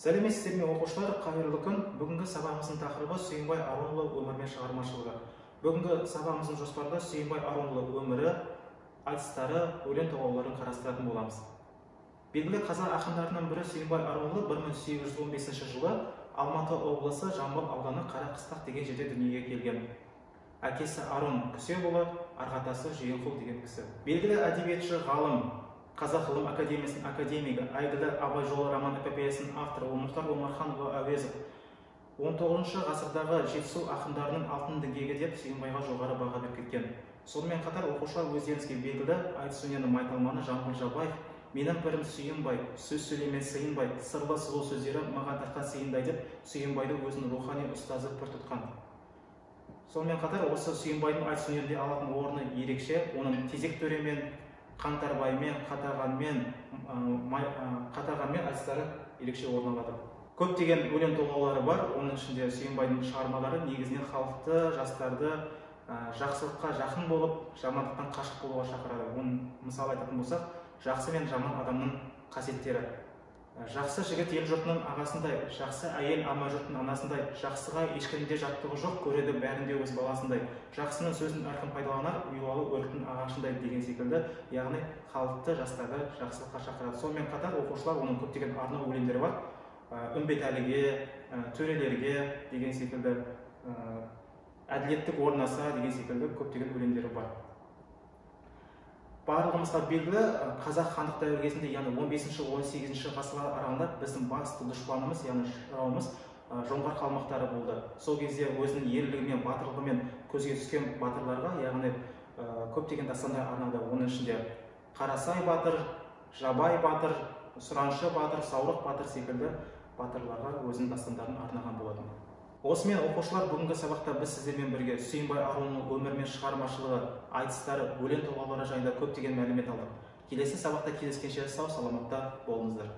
Сәлеметсіздер ме, оқушылар, қайырлы күн. Бүгінгі сабағымыздың тақырыбы Сүйінбай Аронұлы өмірі мен шығармашылығы. Бүгінгі сабағымыздың жоспарында Сүйінбай Аронұлы өмірі, айтыстары, өлең толғауларын қарастыратын боламыз. Белгілі қазақ ақындарының бірі Сүйінбай Аронұлы 1815 жылы Алматы облысы Жамбыл ауданы Қарақыстақ деген жерде дүниеге келген. Әкесі Арон Күсепұлы, арғы атасы Жиенқұл деген кісі. Белгілі әдебиетші, ғалым, Қазақ ғылым академиясының академигі, әйгілі Абай жолы роман эпопеясының авторы Мұхтар Омарханұлы Әуезов 19 ғасырдағы Жетісу ақындарының алтын діңгегі деп Сүйінбайға жоғары баға беріп кеткен. Сонымен қатар, оқушылар, өздеріңізге белгілі айтыс өнерінің майталманы Жамбыл Жабаев «Менің пірім Сүйінбай, сөз сөйлеме сыйынбай, сырлы сұлу сөздері маған тартқан сыйындай» деп Сүйінбайды өзінің рухани ұстазы пір тұтқан. Сонымен қатар, осы Сүйінбайдың айтыс өнерінде алатын орны ерекше. Оның Тезек төремен, Қаңтарбаймен, Қатағанмен айтыстары ерекше орын алады. Көптеген өлең толғаулары бар. Оның ішінде Сүйінбайдың шығармалары негізінен халықты, жастарды жақсылыққа жақын болып, жамандықтан қашық болуға шақырады. Оның мысалы айтатын болсақ, жақсы мен жаман адамның қасиеттері. Жақсы жігіт ел жұртының ағасындай, жақсы әйел ама жұрттың анасындай, жақсыға ешкімде жаттығы жоқ, көреді бәрінде өз баласындай, жақсының сөзін әркім пайдаланар, миуалы өріктің ағашындай деген секілді, яғни халықты, жастарды жақсылыққа шақырады. Сонымен қатар, оқушылар, оның көптеген арнау өлеңдері бар. Үмбетәліге, төрелерге деген секілді, әділеттік орнаса деген секілді көптеген өлеңдері бар. Барлығымызға белгілі, қазақ хандық дәуірі кезінде, яғни 15-18 ғасырлар аралығында біздің басты дұшпанымыз, яғни жауымыз жоңғар қалмақтары болды. Сол кезде өзінің ерлігімен, батырлығымен көзге түскен батырларға, яғни көптеген дастандар арнады. Оның ішінде Қарасай батыр, Жабай батыр, Сұраншы батыр, Саурық батыр секілді батырларға өзінің дастандарын арнаған болатын. Осымен, оқушылар, бүгінгі сабақта біз сіздермен бірге Сүйінбай Аронұлының өмірі мен шығармашылығы, айтыстары, өлең толғаулары жайында көптеген мәлімет алдық. Келесі сабақта кездескенше сау саламатта болыңыздар.